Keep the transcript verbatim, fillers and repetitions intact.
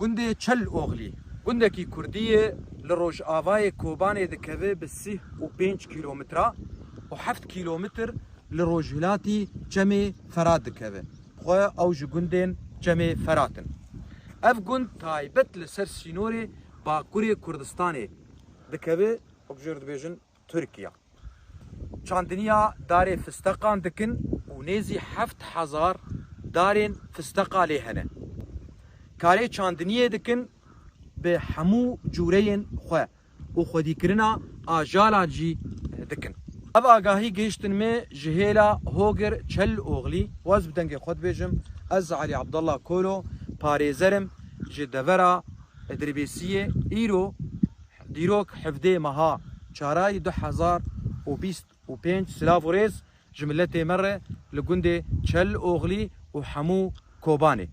Gundê Çel Oxlî, gundekî kurdî ye, li rojavayê Kobanê dikeve bi sî û pênc kîlometre û heft kîlometr li rojhilatî Çemê Ferat dikeve. Xwe ew ji gundên Çemê Ferat in. Ev gund taybet li ser sînorê Bakurê Kurdistanê dikeve, wek jê re dibêjin Tirkiye. Çandiniya darê fisteqan dikin û nêzî heft hezar darên fisteqa lê hene. Karê çandiniyê dikin bi hemû cûreyên xwe û xwedîkirina ajalan jî dikin. Ev agahî gihiştin me ji hêla Hogir Çel Oxlî. Waz bi dengê xwe dibêjim, ez Elî Abdullah Kolo, parêzer im ji devera Dirbêsiyê. Îro dîrok hevdeh meha çarayî du hezar û bîst û pênc. Silav û rêz ji miletê me re li gundê Çel Oxlî û hemû Kobanê.